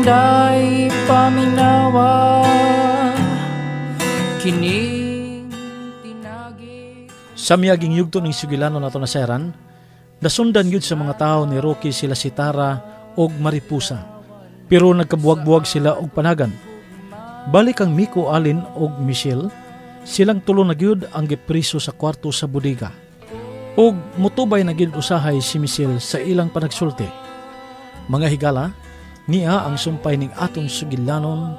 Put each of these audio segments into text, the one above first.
Inday paminawa kining tinagi. Sa miyaging yugto ning sugilano nato naseran, nasundan gyud sa mga tao ni Rocky sila si Tara og Maripusa. Pero nagkabuwag-buwag sila og panagan. Balik ang Miko, Alin og Michelle, silang tulo na gyud ang gipriso sa kwarto sa bodega. Og mutubay na gyud usahay si Michelle sa ilang panagsulti. Mga higala, niya ang sumpay ning atong sugilanon,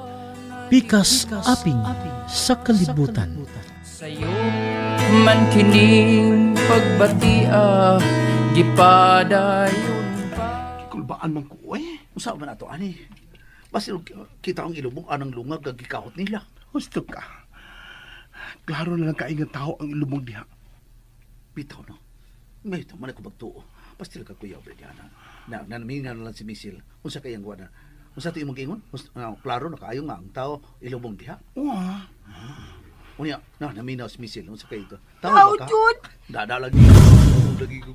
pikas aping sa kalibutan. Sayo man kining pagbatia, gipadayon pa. Kulbaan man ko, eh. Usa man ato, ani. Basil kita ang ilubong anang lungag gikahot nila. Husto ka. Klaro na lang kaingang tao ang ilubong diha. Bitaw, no? May ito, man ako magtuo. Pastil ka, Kuya Brediana. Na, nanaminga na lang si Misil. Unsa kayang guwan na? Unsa ito yung mag-ingon? Klaro na kaayo nga ang tao ilubong diha. Wa. Unya, na, naminaw si Misil. Unsa kayo ito? Tao, Jud! Dada lagi. Lagi ko.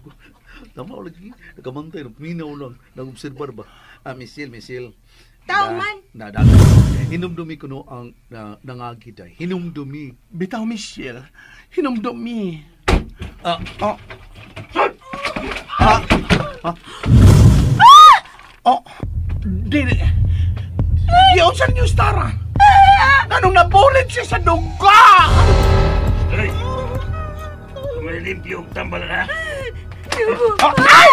Tama lagi. Nakamantay. Minaw lang. Nag-obserbar ba? Ah, Misil, Misil. Tao man. Dada. Hinumdumi ko no ang nangagiday. Hinumdumi. Bitaw, Michelle. Hinumdumi. Ah. Oh. Ah. Ah. Oh. Dili. Giunsan niyo, Tara? Anong nabulit siya sa duga? Ay! Kumalimpyo ang tambal na. Oh, ay!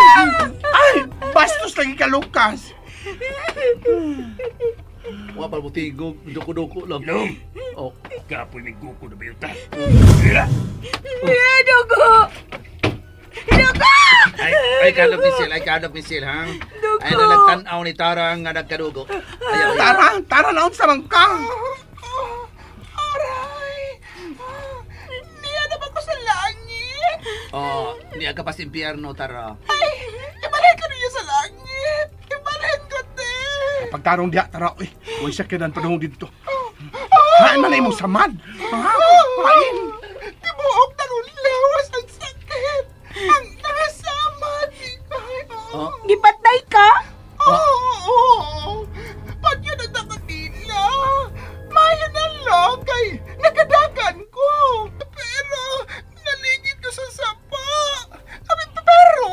Ay! Bastos lagi ka, Lucas. Wa pa mo tingog, duko-duko lang. Ilong! Oh. Kapoy may guko na bayuta. Dugo! Dugo! Ay, ay kadlok misil, ay kadlok misil, ha? Dugo! Ay, na nagtanaw ni Tara nga nagkadugo. Ayaw, ayaw. Tara, Tara, naon sa bangka. Aray! Niya na ba ko sa langit? Oh, niya ka pa sa impyerno, Tara. Ay, ibalhin ko niya sa langit. Ibalhin ko, te. Pagtarong diha, Tara, uy. Uy, sakyanan pa dong dito. Hain man na imong samad. Ha? Hain. Tibuok na rin lawas ang sakit. Ang nakasamad. Oh. Gipatay ka? Oo, oo. Patyo na ta kanila. Mayo na lang kay nagadagan ko. Pero naligid ko sa sapa. Abi, pero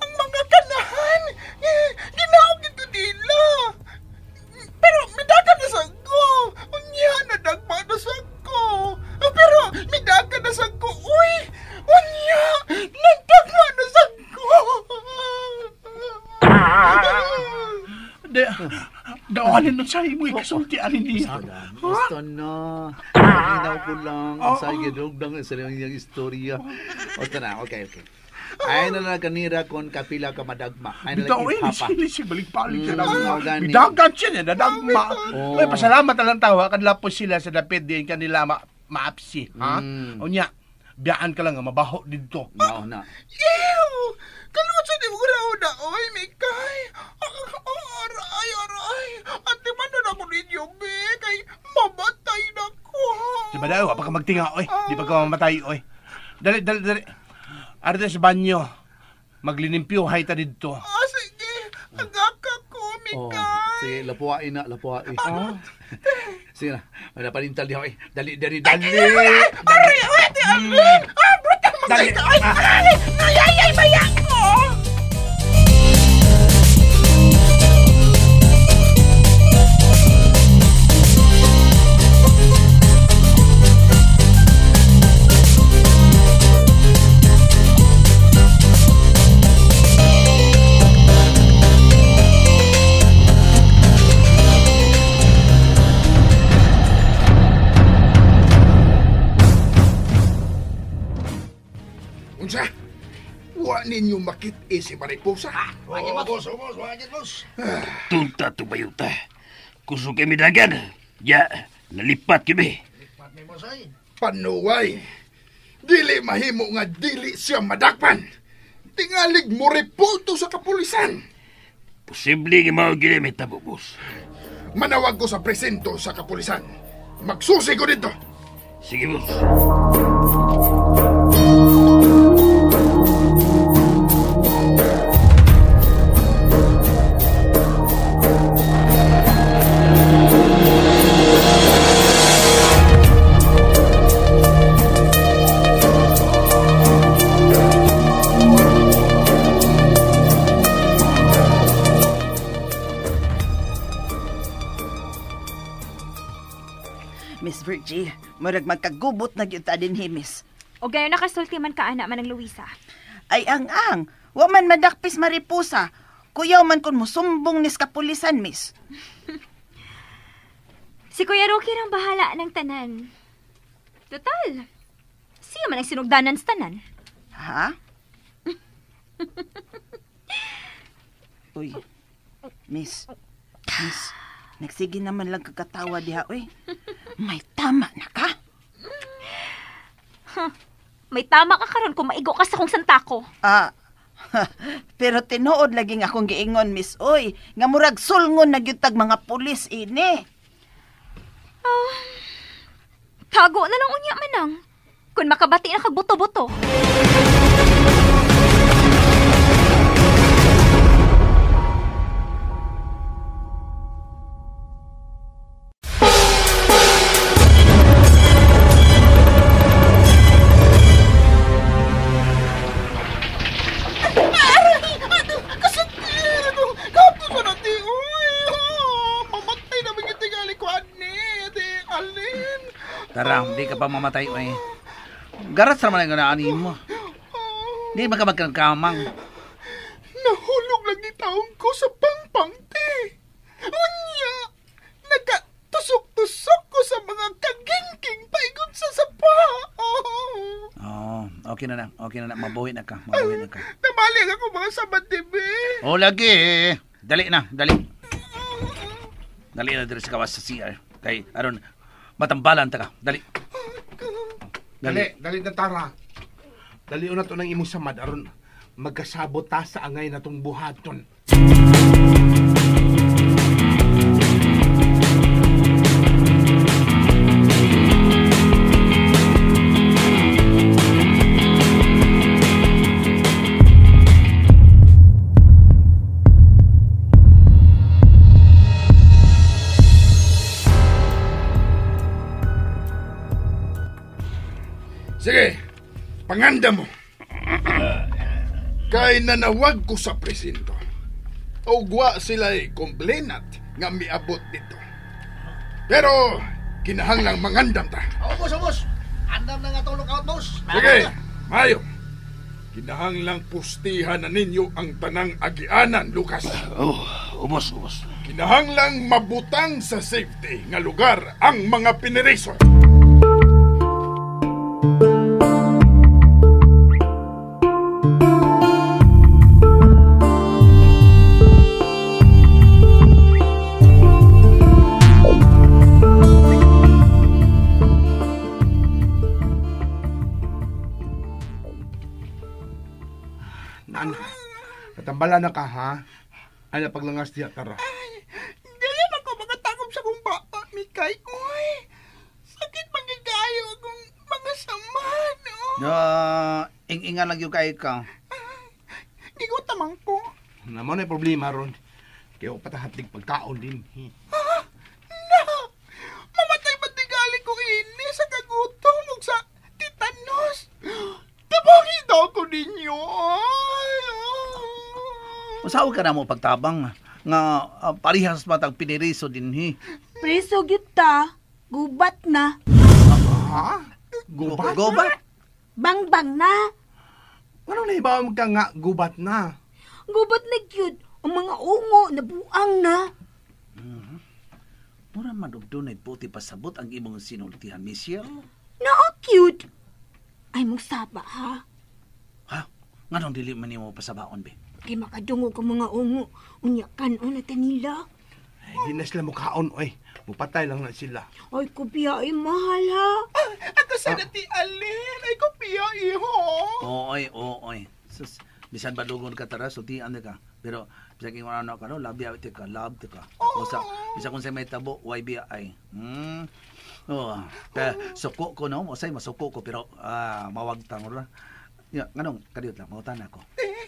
ang mga kanahan, ginaog ito nila. Pero midagan na sa ko. Unya, nadagma na sa ko. Pero midagan na sa ko. Uy, unya, nadagma na sa ko. De, dawanin nun sa imo ikasulti ani niya. Basta na. Paminaw ko lang. Ang sa ginugdang sa iyang istorya. Basta na, okay, okay. Ay na lang kanira kon kapila ka madagma. Ay na Bitaw lang eh, ipapa. sili siya balik-balik siya dagma. Gani. Bidagan siya niya, dadagma. Oh. Uy, pasalamat na lang tawa, kanila po sila sa dapit din kanila maapsi. Ha? Unya, biyaan ka lang nga mabaho dito. No, na. Ew! Kaluot sa di mo na, oy, Mikay. Aray, aray. Ate man na ako ninyo, be. Kay mamatay na ko. Diba daw, pa ka magtinga, oy. Di pa ka mamatay, oy. Dali, dali, dali. Arda sa banyo. Maglinimpyo, hay ta dito. Ah, sige. Agaka ko, Oh, Mikay. sige, lapuain na, lapuain. Sige na, wala pa rin tali, oy. Dali, dali, dali. Aray, oy, ate Arlene. Ah, brutal Dali. magkay ka. Ay, aray, nayayay, maya ko. Unsa? Wa ninyo makit-i si Mariposa? Oo, boss, oh, boss, wagit, boss. Tunta to bayuta. Kusog kami dagan. Ya, nalipat kami. Panuway. Dili mahimo nga dili siya madakpan. Tingalig mo repulto sa kapulisan. Posible nga mao gini may tabo, boss. Manawag ko sa presinto sa kapulisan. Magsusi ko dito. Sige, boss. Miss Virgie, murag magkagubot na gyud ta dinhi, Miss. O gayon nakasulti man ka ana manang Luisa. Ay ang, wa man madakpis Mariposa. Kuyaw man kun musumbong nis kapulisan, Miss. Si Kuya Rocky rang bahala ng tanan. Total, siya man ang sinugdanan sa tanan. Ha? Uy, Miss, nagsige naman lang kagkatawa diha, uy. May tama na ka? Huh. May tama ka karon kung maigo ka sa kong santako. Ah, pero tinuod laging akong giingon, Miss, uy, nga murag sulngon na gyud tag mga pulis ini. Oh, tago na lang unya manang. Kung makabati na kag buto-buto. Tara, di ka pa mamatay, oy. Garat sa man ang ani mo. Di ba ka magkakamang? Nahulog lang ni taong ko sa pangpang, te. Unya, nagkatusok-tusok ko sa mga kagingking paigot sa sapa. Oh, okay na. Okay na. Mabuhi na ka. Mabuhi na ka. Nabalik ako mga sabat, dibe. Oh, lagi. Dali na, dali. Dali na diri sa kawas sa CR. Kay, aron, matambalan ta ka. Dali. Dali, dali na tara. Dali na to ng imong samad aron magkasabot ta sa angay na tong buhaton. Sige, panganda mo. Kay nanawag ko sa presinto. Ugwa sila'y komplenat nga miabot dito. Pero kinahanglang mangandam ta. Oh, boss, oh, boss. Andam na nga itong lookout, boss. Sige, mayo. Kinahanglang pustihan na ninyo ang tanang agianan, Lucas. Oh, ubos, ubos. Kinahanglang mabutang sa safety nga lugar ang mga piniriso. Natambala na ka, ha? Ay, napaglangas diya, tara. Ay, dili man ko makatakop sa kong bata, Mikay. Uy, sakit magigayo akong mga saman. Oh. No, ing-ingan lang yung kay ka. Di ko tamang ko. Namo na problema ron. Kaya ko patahatlig pagkaon din. Ha? Na! Mamatay ba tingali ko ini sa kagutom ug sa titanos? Tabangin daw ko ninyo. Ay, Usaw ka na mo pagtabang nga parihas matag piniriso dinhi. Preso gyud ta, gubat na. Ha? Gubat? Gubat? Bangbang na. Anong naibaw ka nga gubat na? Gubat na gyud. Ang mga ungo nabuang na. Mm-hmm. Mura man og dunay buti pasabot ang imong sinultihan, Michelle. Naa cute. Ay mong saba ha. Ha? Nganong dili man nimo pasabaon be? Kay makadungog ang mga ungo. Unya kan-on na nila. Ay, di na sila mukhaon, oy. Mupatay lang na sila. Ay, kupiya ay mahal, ha? Ah, ako sana ti Alin. Ay, kupiya, iho. Ooy, ooy. Sus, bisan badugon ka tara, sultian na ka. Pero, bisan kung ano ka, no? Labi ti ka, love ti ka. O sa, bisan kung sa may tabo, YBI. Hmm. Oh, kaya, suko ko, no? Osay, masuko ko, pero, mawagtang, no? Ya, nganong, kadiyot lang, mautan ako.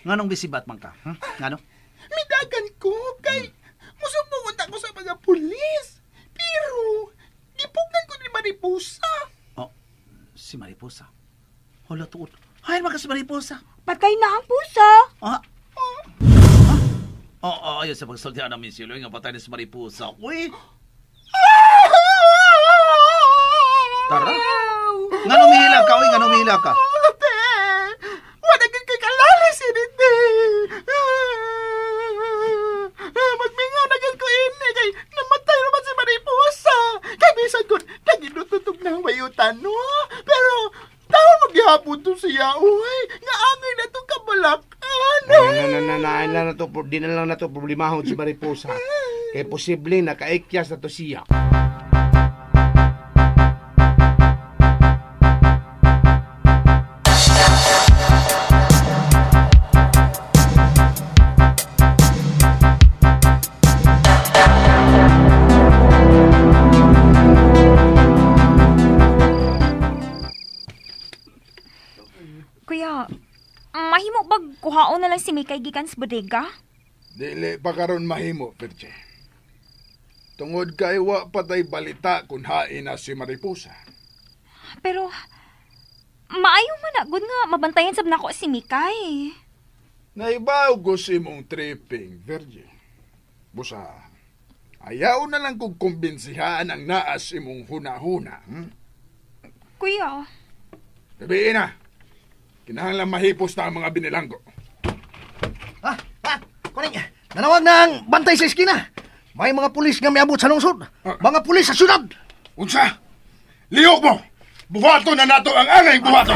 Nganong bisibat man ka? Ngano? Midagan ko kay musumbungon ako sa mga pulis. Pero gipugnan ko ni Mariposa. Oh, si Mariposa. Hala tuod. Hay man ka si Mariposa. Patay na ang pusa. Ah. Oh. Oh, oh, ayun sa pagsultihan namin si Luy nga patay na si Mariposa. Uy. Tara. Ngano mihila ka, oy, ngano mihila ka? Ate, wala gyud kay kalala si Rite. Magmingaw na gyud ko ini kay namatay naman si Mariposa. Kay bisan kun naginututog na ang bayutan, no? Pero tao maghihapon to siya, uy. Nga angay na itong kabalakan. Na, na, di na lang na to problemahon si Mariposa. Kay posible nakaikyas na to siya. Kuya, mahimo bag kuhaon na lang si Mikay gikan sa bodega? Dili pa karon mahimo, Virgie. Tungod kay wa patay balita kung hain na si Mariposa. Pero, maayo man na, good nga, mabantayan sab nako si Mikay. Naibaw ko si mong tripping, Virgie. Busa, ayaw na lang kong kumbinsihaan ang naas imong huna-huna. Kuya. Sabihin na, kinahanglan mahipos na ang mga binilanggo. Ha? Ha? Kuning, nanawag na ang bantay sa eskina. May mga pulis nga miabot sa lungsod. Mga pulis sa syudad. Unsa? Lihok mo! Buhato na nato ang angay buhato!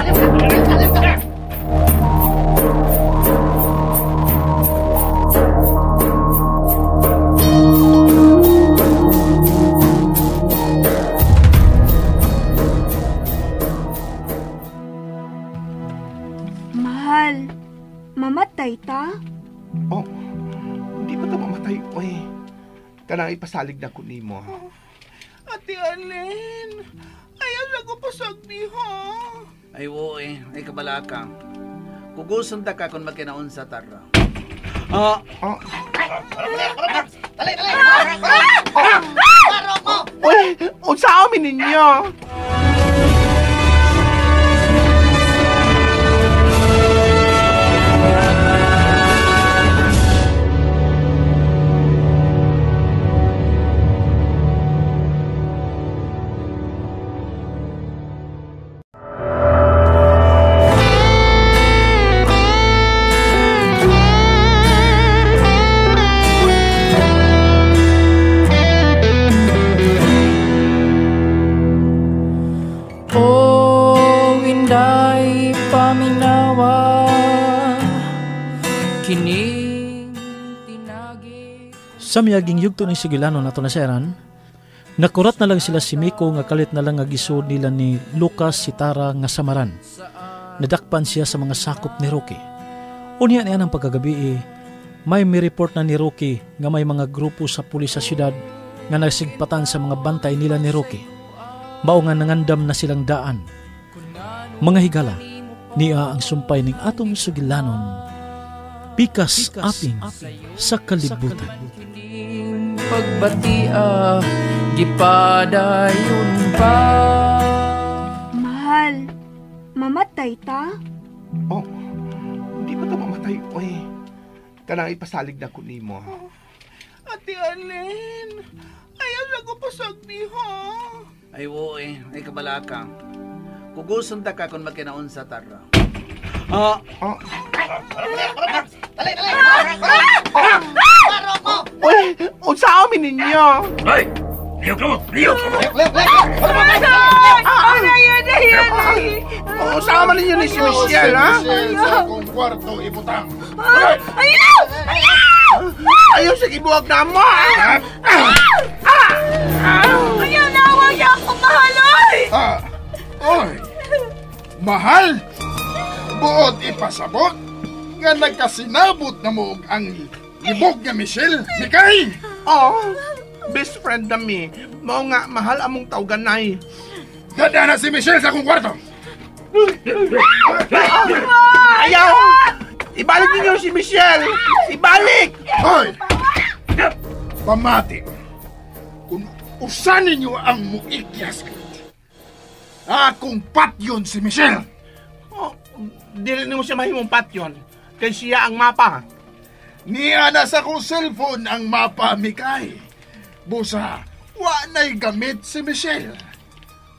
Mahal, mamatay ta? Oh, hindi pa ta mamatay, oy. Kanang ipasalig na ko nimo. Ate Allen, ayaw lang ko pasagdi, ha? Ay, oo eh. Ay, kabala ka. Kuguson ta ka kung magkinaon sa tara. Dali, dali! Uy, unsa amin ninyo? Sa miyaging yugto ng sigilano na tunaseran, nakurat na lang sila si Miko nga kalit na lang nga gisud nila ni Lucas Sitara nga samaran. Nadakpan siya sa mga sakop ni Rocky. Unya niya ng pagkagabi, may mi-report na ni Rocky nga may mga grupo sa pulis sa syudad nga nagsigpatan sa mga bantay nila ni Rocky. Mao nga nangandam na silang daan. Mga higala, niya ang sumpay ning atong sugilanon. Pikas aping sa kalibutan. Pagbatia, gipadayon pa. Mahal, mamatay ta? Oh, hindi pa ta mamatay, oy. Kanang ipasalig na ko nimo. Ate Allen, ayaw lang ko pasagdi, ha? Ay, oo eh. Ay, kabala ka. Kuguson ta ka kung magkinaon sa tara. Dali, dali! Uy, unsa amin ninyo? Ay! Lihok mo! Lihok mo! Unsa amin ninyo ni si Michelle, ha? Michelle sa akong kwarto ibutang. Ayaw! Ayaw! Ayaw sa gibuwag na mo, ha? Ayaw na, wag niya akong mahal, oy! Oy! Mahal? Buot ipasabot? Nga nagkasinabot na mo ang libog nga Michelle, Mikay! Oh, best friend na mi. Mao nga, mahal among tawganay. Ganda na si Michelle sa akong kwarto! Ayaw! Ibalik ninyo si Michelle! Ibalik! Hoy! Pamati! Kung usan ninyo ang muikyas, akong patyon si Michelle! Oh, dili nimo siya mahimong patyon. Kay siya ang mapa. Niya na sa kong cellphone ang mapa, Mikay. Busa, wa na'y gamit si Michelle.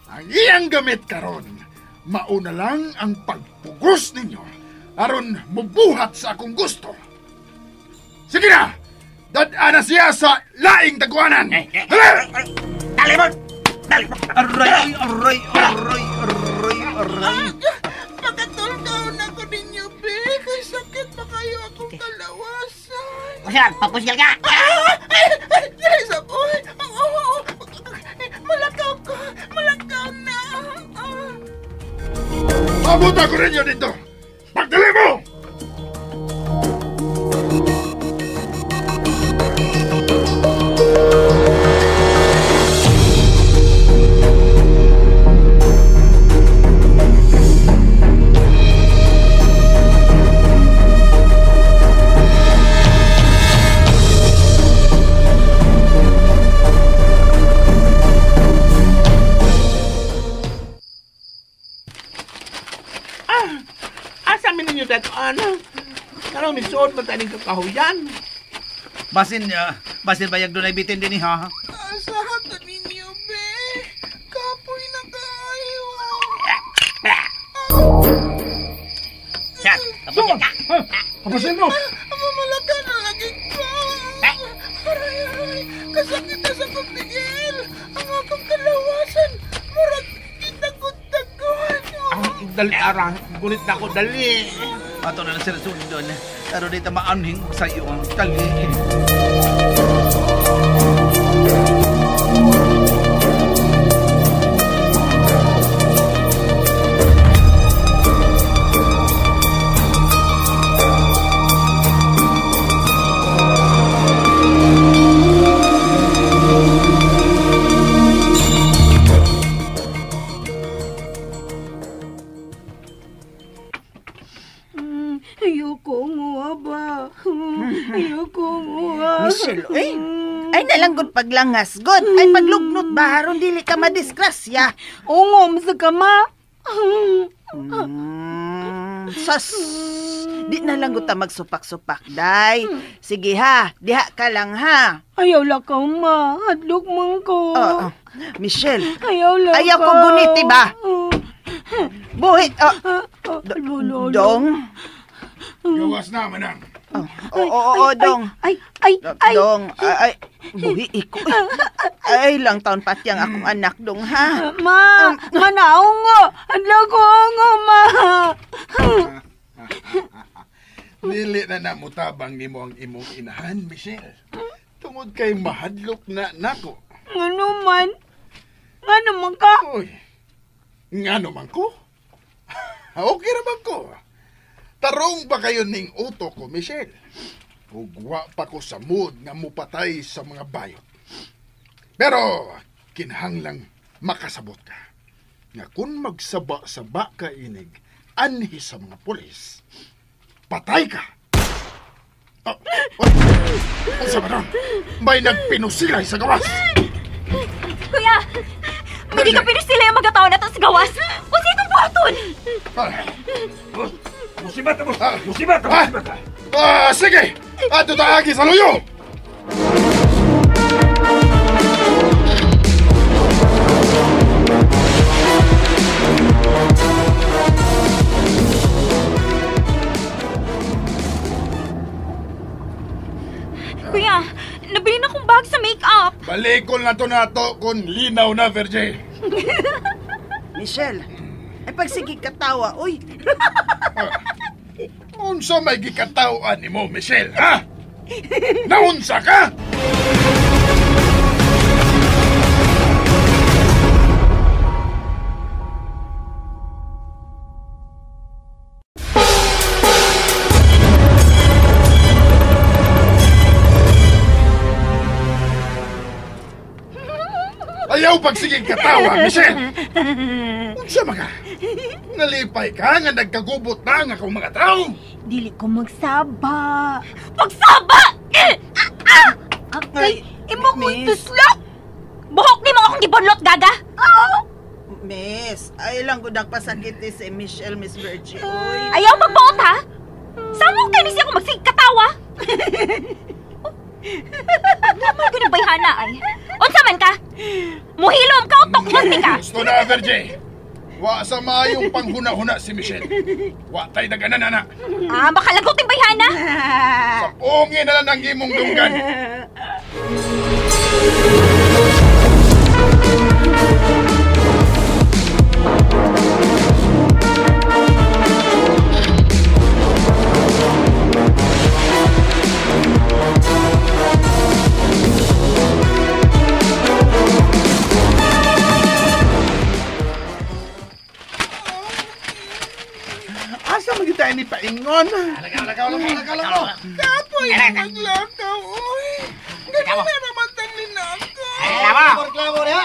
Ang iyang gamit karon, mauna lang ang pagpugos ninyo aron mubuhat sa akong gusto. Sige na! Dad-ana siya sa laing tagwanan! Dali mo! Dali mo! Aray, aray, aray, aray, aray. Pakatulgaw na ko ninyo, be. Kay sakit pa kayo akong kalawasan. Kusyal, papusyal ka! Ay, ay, ay, saboy. Oo, malakaw ko. Malakaw na. Pabuta ko ninyo dito! Pagdali mo! Asa mi ninyo datuan? Karong misuod man taning kakahuyan. Basin, basin bayag dunay bitin din ha. Asahan to ninyo, be. Kapoy na kayo. Sir, papusyal ka! Papusyal mo! Mamalaka na lagi ko. Aray, aray. Kasakit na sa pagpigil. Ang akong kalawasan. Murag kitagod-tagon. Dali, ara. Gunit na ako, dali. Ato na lang sir sundon. Pero dito maanhing og sayo ang tali. Ayoko nga ba? Ayoko nga. Michelle, eh. Ay nalanggod paglangas, god. Ay paglugnot ba aron dili ka madisgrasya. Ungom sa kama. Sus. Di na lang gud ta magsupak-supak, day. Sige ha, diha ka lang ha. Ayaw la ka, ma. Hadlok man ko. Michelle. Ayaw la Ayaw ka. ko guniti ba? Buhit. Dong. Gawas na, manang. Oo, dong. Ay, ay, ay. Dong, ay, buhi iko. Ay, lang taon pati ang akong anak, dong, ha? Ma, manaong nga. Hadlok ko nga, ma. Dili na namutabang nimo ang imong inahan, Michelle. Tungod kay mahadlok na nako. Ngano man? Ngano man ka? Oy, ngano man ko? Okay ra man ko. Tarong ba kayo ning uto ko, Michelle? Ugwa pa ko sa mood nga mupatay sa mga bayot. Pero kinahanglang makasabot ka. Nga kung magsaba-saba ka inig, anhi sa mga pulis, patay ka! Oh, oy, unsa ba nun? May nagpinusilay sa gawas! Kuya! Hindi ka pinusilay ang mga tao na to sa gawas! Unsa itong buhaton? Musibata mo! Musibata! Musibata! Sige! Ato taagi sa luyo! Kuya, nabili na akong bag sa make-up. Balikon na to nato kung linaw na, Virgil. Michelle, ay pagsige katawa, uy. Unsa may gikatawan nimo, Michelle, ha? Naunsa ka? Ayaw pagsigig katawa, Michelle! Unsa mga? Nalipay ka nga nagkagubot na ang akong mga tao! Dili ko magsaba. Pagsaba! Akay, imo kong tuslok! Buhok ni mo akong gibunlot, gaga! Miss, ay lang gud ang pasakit ni si Michelle, Miss Virgie. Uy. Ayaw magbuot, ha? Samok kayo siya kung magsigig katawa! Naman ko ng bayhana ay. Unsa man ka? Muhilom ka o tukmon ka. Gusto na, Virgie. Wa sa maayong panghuna-huna si Michelle. Wa tay daganan, ana. Ah, makalagot yung bayhana. Sapungin na lang ang imong dunggan. Asa man gyud tayo ni paingon? Lakaw, lakaw, lakaw, lakaw. Kapoy maglakaw, oy. Ganun na naman tanin ako. Reklamo niya.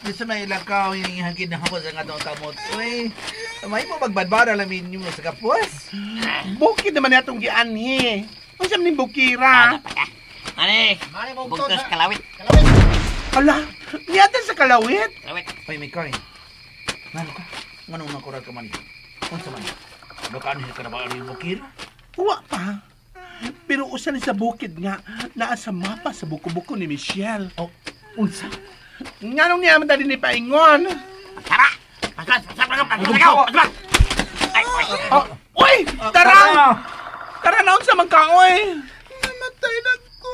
Di sa may lakaw, hinihagin na ako sa nga itong kamot. Uy, may mo magbadbara lamin niyo sa kapwas. Bukid naman natong gianhi. Unsa man ning bukira? Ani, bugtos kalawit. Ala, niyatan sa kalawit. Kalawit. Uy, Mikoy. Ngano ka? Ngano makurar ka man? Unsa man? Nakaanhi ka na ba ang bukira? Wa pa. Pero usa ni sa bukid nga naa sa mapa sa buko-buko ni Michelle. Oh, unsa? Nganong niya man dali ni paingon? Tara! Paspas, paspas, paspas, paspas, paspas. Ay, ay. Oh, uy, tara! Tara na unsa man ka oy. Namatay na ko.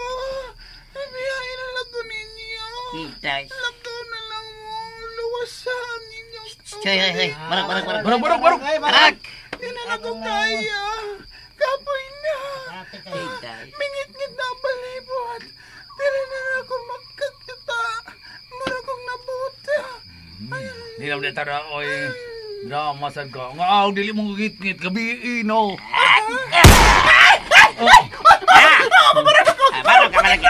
Ibiyahin na lang ko ninyo. Hintay. Lakaw na lang mo. Luwasan ninyo. Hey, hey, hey. Barang, barang, barang. Barang, barang, barang. Barang. Di na lang ko kaya. Kapoy na. Hintay. Mingit-ngit na ang palibot. Dili na lang ako magkakita. Mura kong nabuta. Di lang na tara, oy. Drama sad ka. Nga, aw, dili mong ngit-ngit. Gabi, no. Barang ka, barang.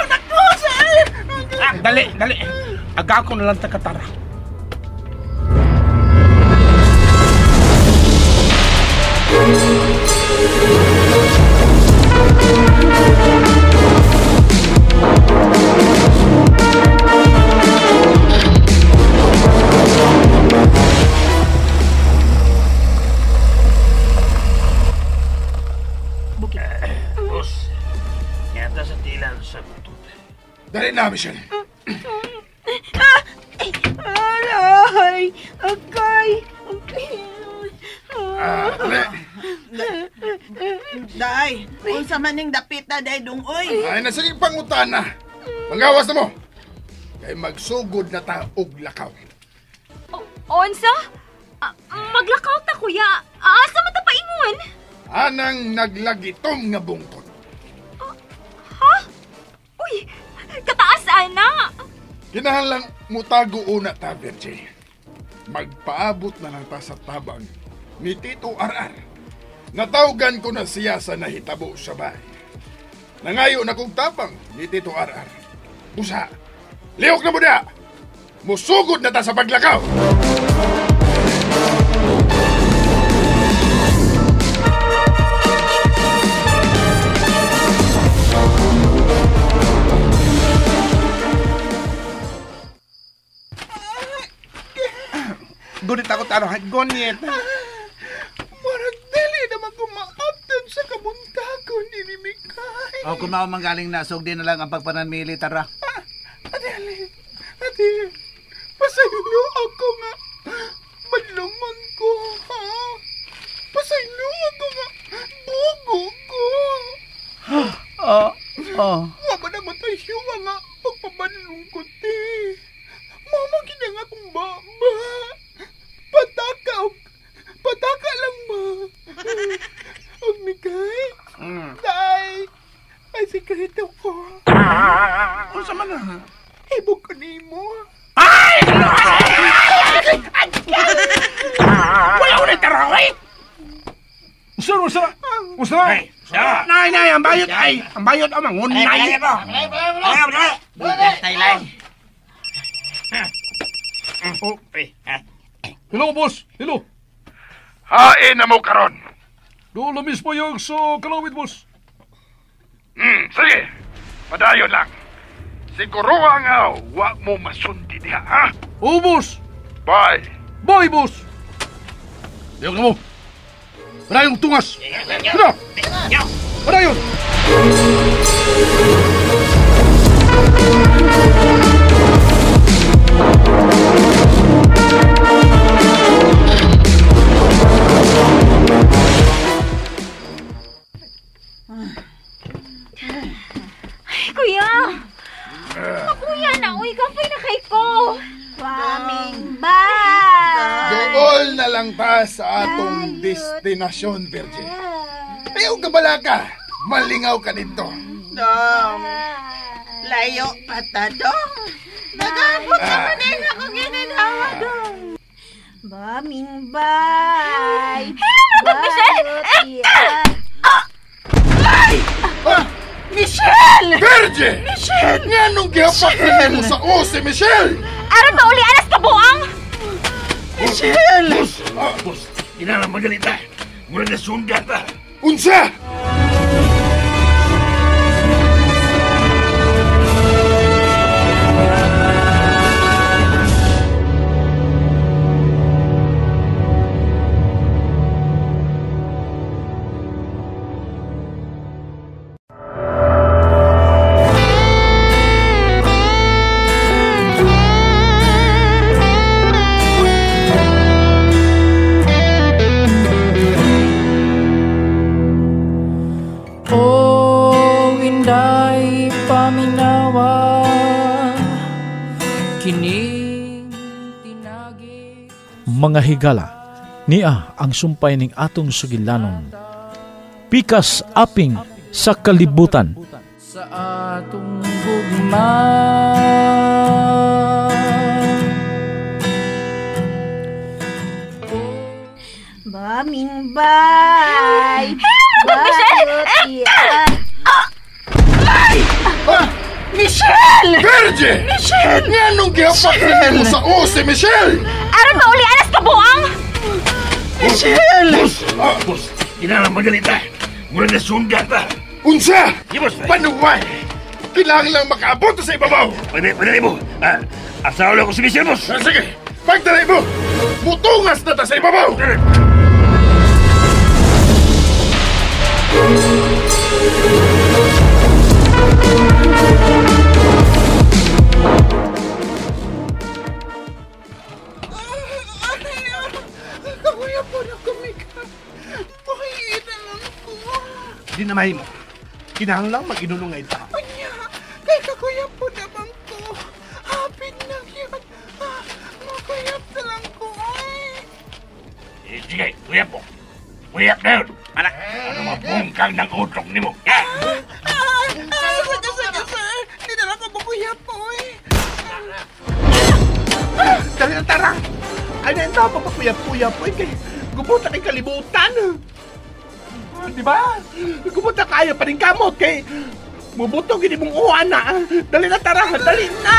Dali, dali. Aga ko na lang takatara. Boss, yata sa tilan sa butod. Dali na, Michelle. Aray! Agay! Ah, dali. Day, unsa man ning dapita day dungoy. Ay, nasa pangutana. Mangawas na mo. Kay magsugod na ta og lakaw. Unsa? Maglakaw ta kuya. Asa man ta paingon? Anang naglagitom nga bungkod. Ha? Uy, kataas ana. Kinahanglang mutago una ta, Virgie. Magpaabot na lang ta sa tabang ni Tito RR. Natawgan ko na siya sa nahitabo sa bahay. Nangayo na kong tabang ni Tito RR. Busa, lihok na mo na! Musugod na ta sa paglakaw! Gunit ako taro, gunit. Murag dili naman ko maabtan sa kabuntagon ni Mikay. O, kung mao manggaling na, sugdi na lang ang pagpananmili, tara. Ate, ate, pasaylo ako nga. Madlungon ko, ha? Pasaylo ako nga. Bugo ko. Wa ba naman tayo hiwa nga pagpabanlong ko, te? Mama, gina nga kong baba. Pataka, pataka lang ba? Og Mikay, Day, ay sikreto ko. Unsa man na? Hibog ko nimo. Ay! Wala ko na tara, oy! Usa, usa! Usa! Nay, nay, ang bayot ay! Ang bayot ang mangunay! Oh. Hello, boss! Hello! Hain na mo karon. Doon na mismo yung sa kalawit, boss. Sige, padayon lang. Siguro ang wa mo masundi diha, ha? Oo, boss! Bye! Bye, boss! Liyok na mo! Marayong tungas! Tara! Marayon! Bye! Kapoy na kay ko! Waming bye! Dool na lang ta sa atong destinasyon, Virgie. Ayaw ka bala ka. Malingaw ka dito. Dong, layo pa ta, dong. Nagabot naman eh ako gininhawa, dong. Baming bye! Hello, Michelle! Ay! Michelle! Virgie! Michelle! Nga nung gihapak mo sa o si Michelle! Aron ba uli anas kabuang? Michelle! Boss! Boss! Kinahanglan magalita. Mura na sundan pa. Unsa? O inday paminawa kining tinagi Mga higala, niya ang sumpay ning atong sugilanon. Pikas aping sa kalibutan. Sa atong gugma. Baming bye! Hello, Michelle! Ay! Michelle! Virgie! Michelle! Nga nung gihapak mo sa o si Michelle! Aron ba uli anas kabuang? Michelle! Boss! Boss! Kinahanglan magalita. Mura na sundan pa. Unsa? Di, boss. Panuway! Kailangan lang makaabot sa ibabaw! Pwede mo. Asawa lang ko si Michelle, boss. Sige! Pagdalay mo! Mutungas na ta sa ibabaw! Kakuya po na kumika. Buhayin na lang ko. Di na mahimo. Kinahanglan mag-inulungay ta. Anya, kay kakuya po naman ko. Hapit na yun. Makuyap na lang ko. Ay. Eh, sige, kuyap mo. Kuyap na yun. Anak, ano mabungkang ng utok ni mo? Sige, sige, sir. Di na lang ako makuyap po eh. Dali na tara. Ay na ang papakuyap-kuyap po eh. Kay gubot na kay kalibutan. Di ba? Gubot na kayo pa rin kamot kay mubutong gini mong uwan na. Dali na tara, dali na.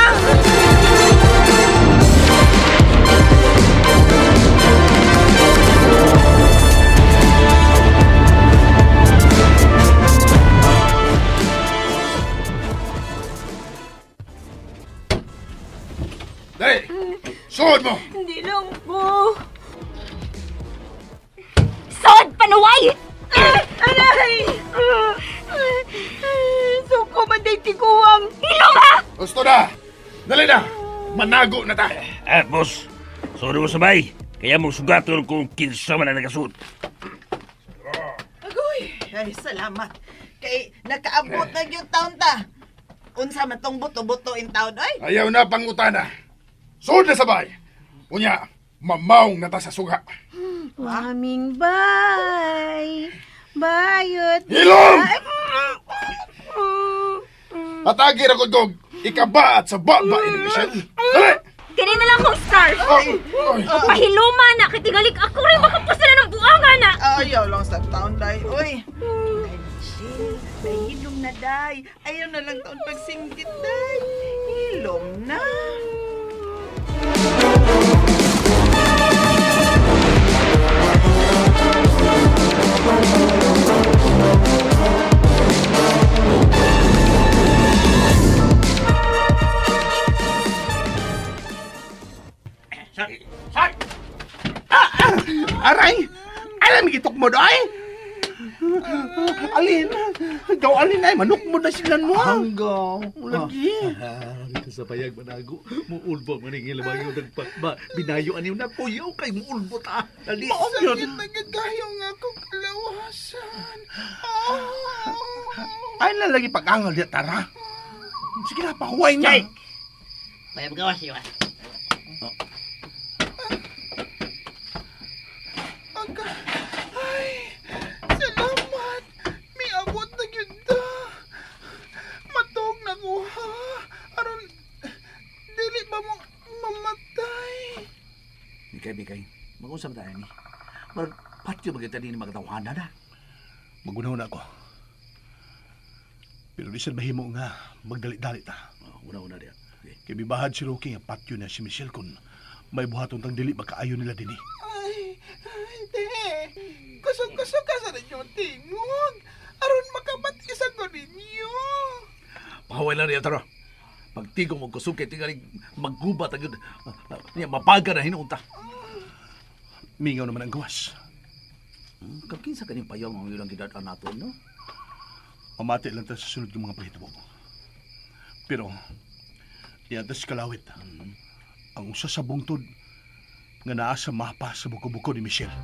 Dali! Suod mo! Hindi lang po. Sod, panuway! Aray! Suko man day tiguang. Hilom ha! Gusto na! Dali na! Manago na ta! Boss, sorry mo sabay. Kaya mo sugaton kung kinsa man ang nagasuot. Agoy! Ay, salamat. Kay nakaabot na yung taon ta. Unsa man tong buto-buto in taon, ay? Ayaw na pangutana. Suod na sabay! Unya, mamaong na ta sa suga. Waming bye! Bayot! Hilom! Atagi ra kog ikabaat sa baba ini Michelle. Dali! Gani na lang kong scarf. O pahiluma na, kitingalik ako rin makapusa na ng buanga na. Ayaw lang sa taon, day. Uy! Day, Michelle, may hilom na, day. Ayaw na lang taon pagsinggit, day. Hilom na. Aray! Alam, gitok mo doy! Alin? Gaw alin ay, manok mo na sila mo. Hanggaw. Lagi. Sa payag manago, muulbo man ang ilabang yung nagpakba. Binayo ani na puyaw kay muulbo ta. Dali. Sakit na gagayo nga akong kalawasan. Ay na lagi pag-angal diya, tara. Sige na, pahuway na. May magawas siya. Oh. Ay, salamat. Miabot na gyud ta. Matog na ko ha. Aron dili ba mo mamatay? Mikay, mag-usap tayo ni. Marag patyo magita ni magtawanan na. Magunaw na ako. Pero di siya mahimo nga magdali-dali ta. Oh, una-una diya. Okay. Kay bibahad si Rocky nga patyo na si Michelle kung may buhaton tang dili makaayo nila dinhi. Ay, te. Kusog-kusog ka sa ninyong tingog. Aron makamatisa ko ninyo. Pahaway lang niya, tara. Pagtigong mo kusog kay tingali maggubat agad. Niya, mapaga na hinuunta. Mingaw naman ang gawas. Kakinsa kaning payaw ang ilang gidad-an nato, no? Mamati lang ta sa sunod ng mga pahitabo. Pero, niya ta sa kalawit. Ang usa sa bungtod nga naa sa mapa sa buko-buko ni Michelle.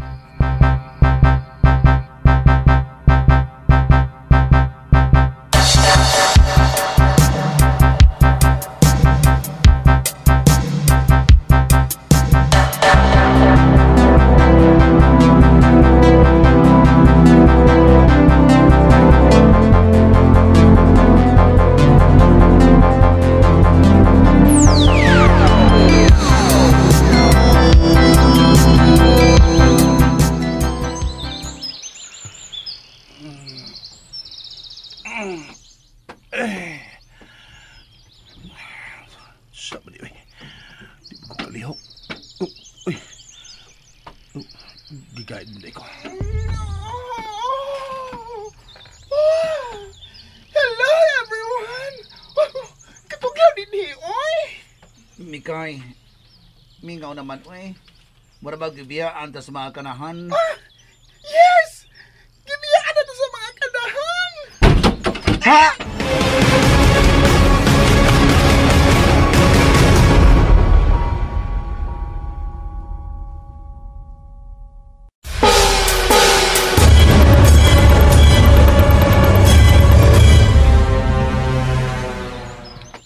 Sabi ni, di ko kalihok. Uy, gigayad mo na ikaw. Hello everyone! Katuglaw din ni, oy! Mikay, mingaw naman, oy. Mura ba gibiyaan ta sa mga kanahan? Yes! Gibiyaan na to sa mga kanahan! Ha?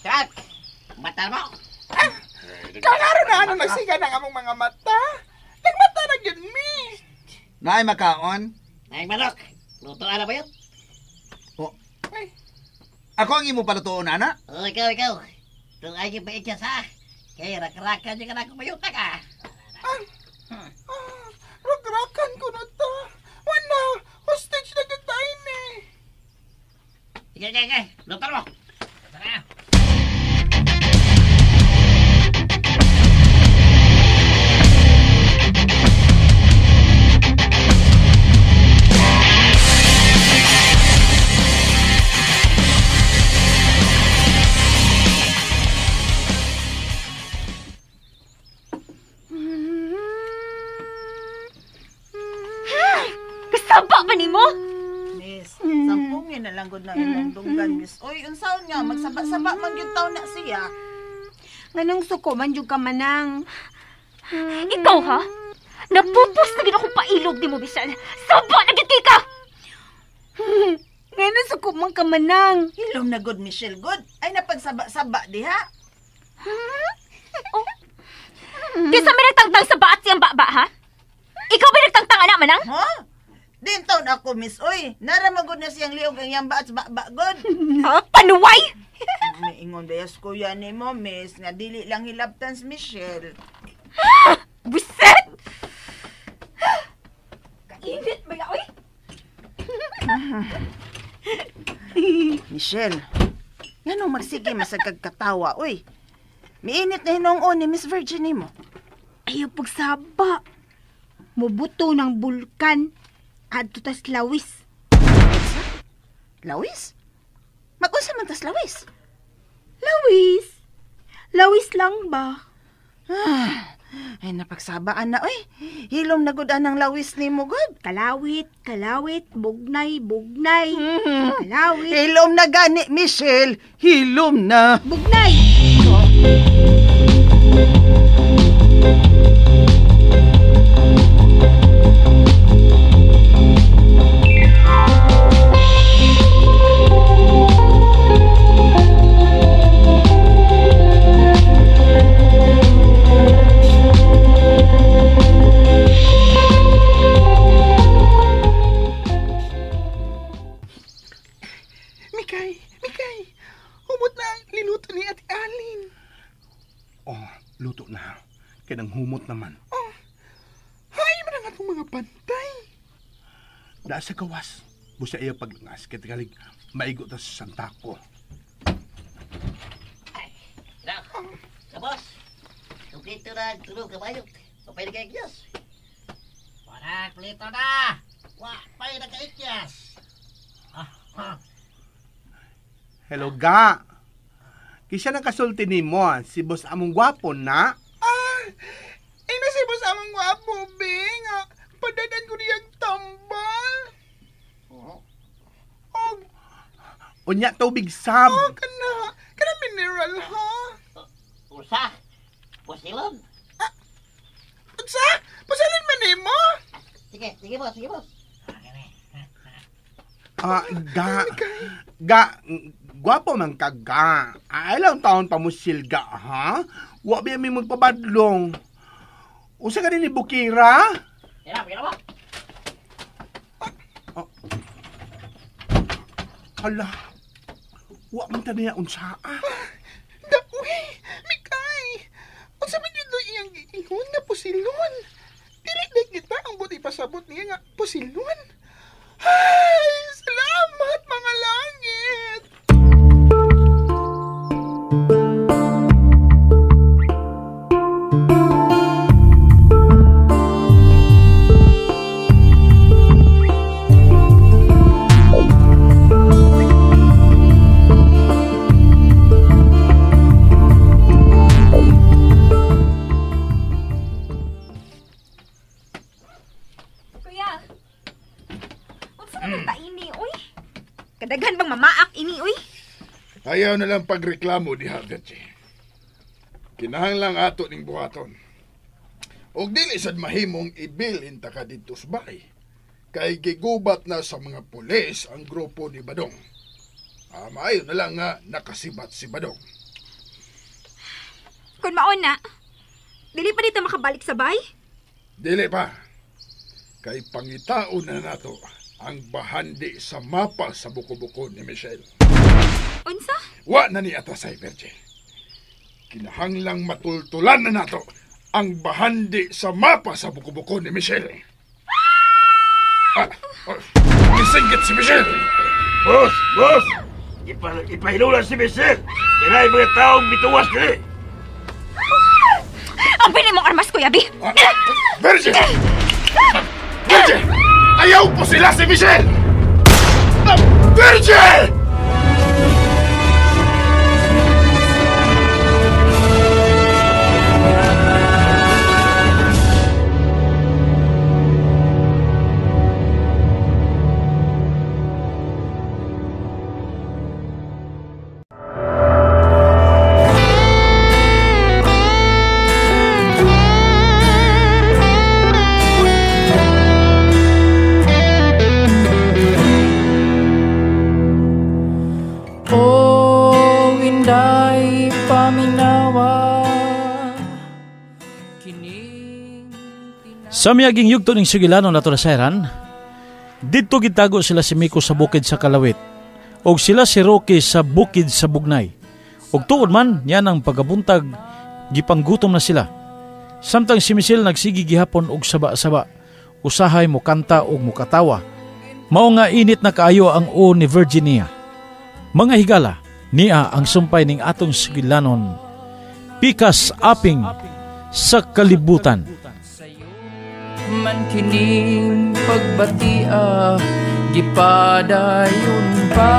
Jack, mata mo. Kangaro na ano nagsiga ng among mga mata? Nagmata na gyud mi! Naay makaon? Naay manok. Luto na ba yun? Oh. Ako ang imo palutoon, ana? Oh, ikaw. Tung ay gipaitya sa. Kay rakrakan niya ka na kumayuta ka. Rakrakan ko na ta. Wala, hostage na gyud tayo ni. Sige. Luto mo. Tara. Kasaba ba nimo? Miss, sampungin na lang gud na imong dunggan, miss. Oy, unsaon nga magsaba-saba man gyud taw na siya. Nganong suko man jud ka manang. Ikaw ha? Napupos na gid akong pailog nimo, Michelle. Saba na gid ka. Nganong suko man ka manang. Hilom na gud, Michelle, good. Ay napagsaba-saba diha. Oh. Kinsa may nagtangtang sa baat siyang baba, ha? Ikaw ba nagtangtang anak manang? Ha? Din taon ako, miss. Oy, naramagod na siyang liog ang iyang baat sa baba, god. Ha? Panuway! May ingon bayas kuya ni mo, miss, nga dili lang hilabtan si Michelle. Buset! Kainit ba ya, oy? Michelle, nganong magsige masag katawa, oy? Miinit na hinong ni Miss Virginie mo. Ayaw pagsaba. Mubuto ng bulkan. Adto tas lawis. Lawis? Mag-unsa man tas lawis? Lawis? Lawis lang ba? Ay, napagsabaan na, oy. Hilom na gud ang lawis ni mo, gud. Kalawit, kalawit, bugnay, bugnay. Kalawit. Hilom na gani, Michelle. Hilom na. Bugnay. Oh. Oh, luto na. Kaya nang humot naman. Oh, hay man ang atong mga bantay. Daa sa gawas. Busa iyo paglangas. Kaya tingalig, maigo ta sa santako. Na, sa boss. Kumplito na ang tulog kabayot. Papay na kaikyas. Wala, kumplito na. Wa, pa'y nakaikyas. Hello, ga. Kisa nang kasulti ni mo, si boss among gwapo na. Ah, ina si boss among gwapo, Bing. Padadan ko niyang tambal. Oh. Unya tubig sab. Oh, kana. Kana mineral, ha? Usa. Pusilon. Ah, unsa? Pusilon man nimo? Sige, sige boss, sige boss. Ah, ga. Ga, gwapo man ka, ga. Ilang taon pa mo silga, ha? Wa ba mi magpabadlong? Usa ka din ni Bukira? Pira, pira mo. Oh. Hala. Wa man ta niya unsaa. Dawi, Mikay. Unsa man yun doon iyang giingon na pusilon? Dili na kita ang buti pasabot niya nga pusilon. Ay, salamat mga langit! Kuya, unsa naman ta ini, uy? Kadaghan bang mamaak ini, uy? Ayaw na lang pagreklamo diha, Virgie. Kinahanglang ato ning buhaton. Og dili sad mahimong ibilin ta ka didto sa balay. Kay gigubat na sa mga pulis ang grupo ni Badong. Maayo na lang nga nakasibat si Badong. Kung maon na, dili pa dito makabalik sa bay? Dili pa. Kay pangitaon na nato ang bahandi sa mapa sa buko-buko ni Michelle. Unsa? Wa na ni atrasay, Virgie. Kinahanglang matultulan na nato ang bahandi sa mapa sa buko-buko ni Michelle. Misinggit si Michelle! Boss! Boss! Ipahilulan si Michelle! Kaya mga taong bituwas dili! Ang pili mong armas, Kuya B! Virgie! Virgie! Ayaw po sila si Michelle! Virgie! Sa miyaging yugto ning sugilano nato na sayran, didto gitago sila si Miko sa bukid sa Kalawit, og sila si Rocky sa bukid sa Bugnay. Og tuod man, yan ang pagabuntag, gipanggutom na sila. Samtang si Michelle nagsigi gihapon og saba-saba, usahay mukanta og mukatawa. Mao nga init na kaayo ang o ni Virginia. Mga higala, niya ang sumpay ning atong sugilanon, pikas aping sa kalibutan. Man kining pagbatia gipadayon pa.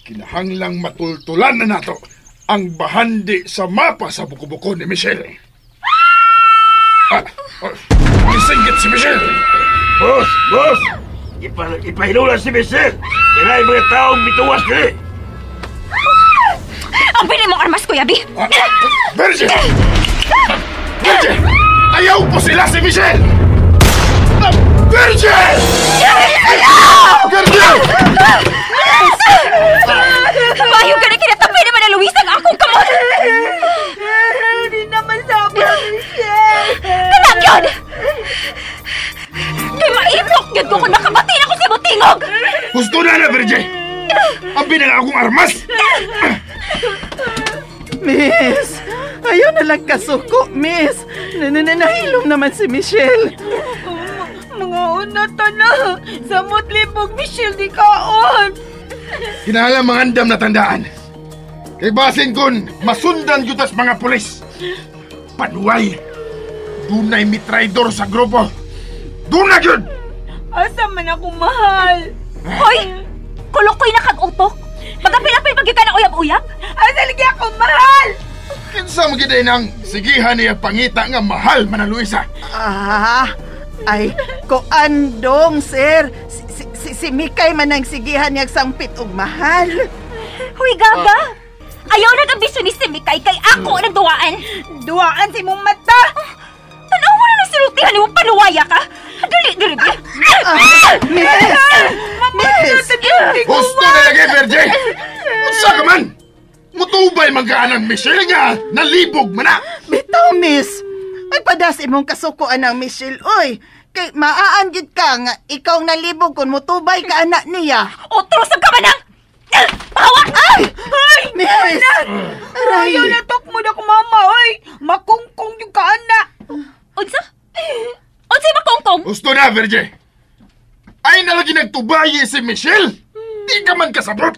Kinahanglang matultulan na nato ang bahandi sa mapa sa buko-buko ni Michelle. Misinggit si Michelle! Boss! Boss! Ipahilulan si Michelle! Kaya mga taong bituwas dili! Ang pili mong armas, Kuya B! Virgie! Virgie! Ayaw po sila si Michelle! Virgie! Virgie! Mayo ka na kinatapay naman na Luis ang akong kamot! Hindi naman sabi, Michelle! Kanang yun! Kay mailok yun ko kung nakabati na ko si Butingog! Gusto na na, Virgie! Ang binang akong armas! Miss, ayaw na lang kasuko, miss. Nahilom naman si Michelle. Mga una ta na. Samot libog, Michelle, di kaon. Kinahanglan mga andam na tandaan. Kay basin kun masundan gyud tas mga pulis. Panuway. Dunay mitraidor sa grupo. Duna gyud. Asa man ako mahal? Hoy! Kulukoy na kag utok. Magapil-apil pag ka na uyab-uyab. Asa lagi ako mahal? Kinsa mo gid nang sigihan niya pangita nga mahal man ang Luisa. Ah, ay koandong sir. Si Mikay man ang sigihan niya sangpit og mahal. Hoy gaga. Ayaw nag-ambisyon ni si Mikay kay ako nagduwaan. Duwaan si mong mata. Tanaw mo na ng sinultihan mo, panuwaya ka. Dali, dali. Miss! Miss! Gusto na lagi, Virgin! Unsa ka man? Mutubay man ka anang Michelle nga nalibog man na! Bitaw, miss! Ay padas imong kasukoan ang Michelle, oy! Kay maaan gid ka nga ikaw nalibog kung mutubay ka anak niya. Otro sa ka man ang... Pahawa! Ay! Ay! Miss! Aray! Ayaw na tok mo na ko, mama, oy! Makungkong yung kaanak! Unsa? Unsa makungkong? Gusto na, Virgin! Ay nalagi nagtubayi si Michelle! Di ka man kasabot!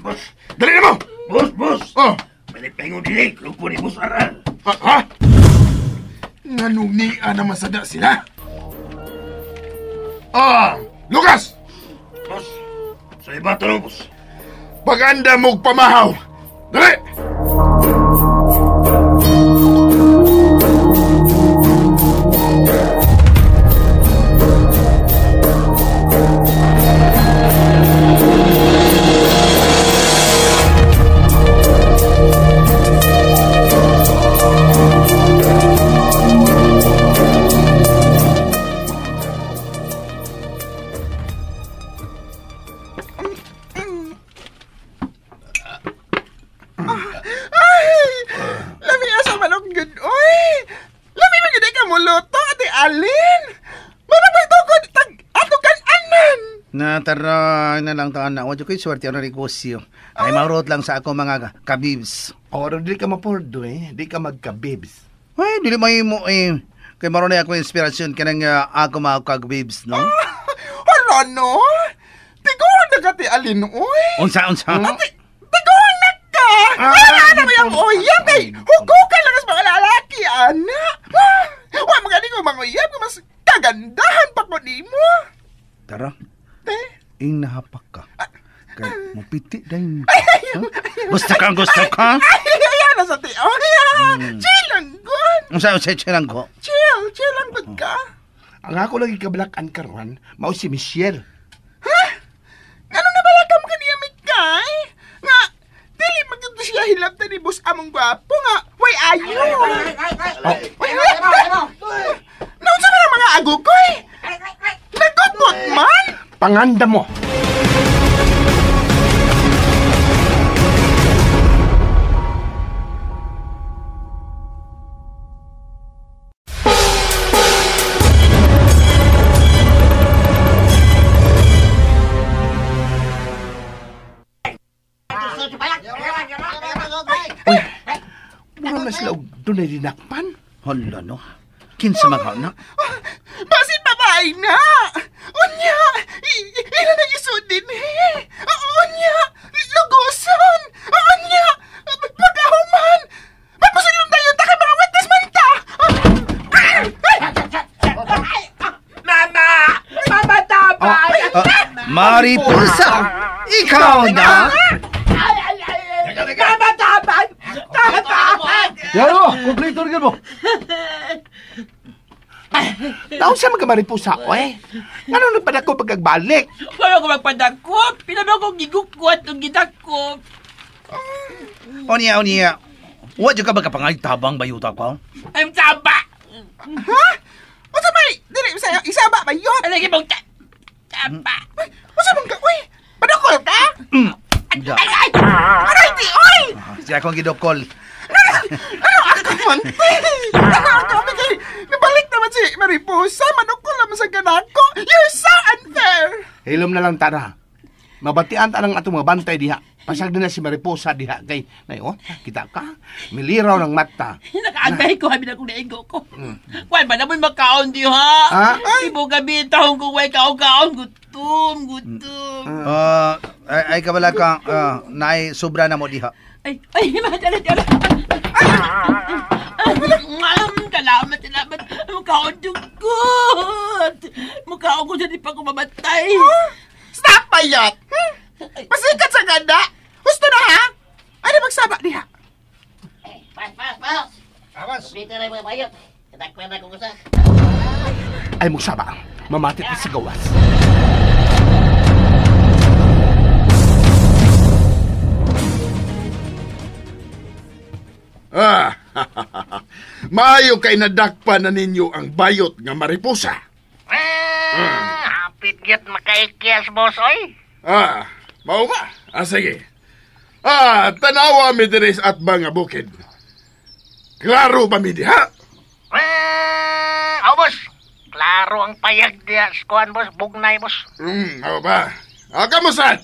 Boss! Dali na mo! Boss, boss! Oh! Manipingon dili, grupo ni Boss Aral! Ha? Nganong niya naman sada sila? Ah! Lucas! Boss! Sa iba tanong, boss! Paganda mong pamahaw! Dali! Tara na lang taan na. Wadyo ko'y swerte ang negosyo. Ay maurot lang sa ako mga kabibs. Oro, di ka mapurdo eh. Di ka magkabibs. Ay, dili may mo eh. Kay maroon na ako inspirasyon kanang ako mga kabibs, no? Hala no? Tiguan na ka ti Alin, oy. Unsa, unsa? Tiguan na ka! Ay, ano ba yung uyab eh? Hugukan lang sa mga lalaki, anak. Wa magaling ko mga uyab, mas kagandahan pa ko ni mo. Tara. Ing nahapak ka. Kay mupiti dahil. Gusto ka, gusto ka? Ay, ayan na sa ti. Oh, chill lang gun. Unsa, unsa, chill lang ko? Chill, chill lang gud ka. Ang ako lagi kabalakan karon, mao si Michelle. Ha? Ngano na balakam ka niya, Mikay? Nga, dili magkito siya hilabtan ni boss among gwapo nga. Way ayo. Naunsa man ang mga agukoy? Nagkutbot man? Panganda mo. Uy, mura na sila og dunay dinakpan. Hala no. Kinsa mga na? Basin babae na! Unya! Ila na isudin eh! Unya! Lugusan! Unya! Pagkahuman! Magpasulong tayo ta kay mga witness man ta! Mama! Mama tabay! Mariposa! Ikaw na! Mama tabay! Tabay! Yaro! Kompleto rin mo! Taon siya magkamaripusa ko eh. Ano nagpadako pagkagbalik? Wala ko magpadako. Pinano ko gigukot ng gidakop. Onya, onya. Wa ka ba kapangay tabang bayuta ko? I'm taba! Ha? Unsa may? Dili isa isa ba bayot? Lagi mong taba. Unsa man ka? Uy, padakol ka? Ay, ay! Aray ti, oy! Siya akong gidokol. Ano ako man? Ano ako kay nabalik naman si Mariposa, manukol naman sa ganako. You're so unfair. Hilom na lang tara. Mabatian ta ng atong mga bantay diha. Pasag na si Mariposa diha kay nay oh, kita ka. Miliraw ng mata. Nakaagay ko habi na kong naigo ko. Kuan ba na mo'y makaon di ha? Ah? Ibo gabi taong kung way kaon-kaon gutom, gutom. Ay kabala ka naay sobra na mo diha. Ay, ay, madala dala. Salamat, salamat. Mukhaon dugot. Mukhaon ko sa di pa ko mamatay. Stop bayat! Pasikat sa ganda! Gusto na ha? Ano magsaba diha? Pas, pas, pas. Awas. Dito na yung mga bayot. Katakpan na kung usa. Ay magsaba. Mamatit na sa gawas. Ah, maayo kay nadakpa na ninyo ang bayot nga mariposa. Hapit gyud makaikyas, boss, oy. Ah, mao ba? Ah, sige. Ah, tanawa mi diri sa atbang nga bukid. Klaro ba mi diha? Oh, boss. Klaro ang payag diha sa kuan, boss. Bugnay, boss. Mao ba? Ah, kamusad?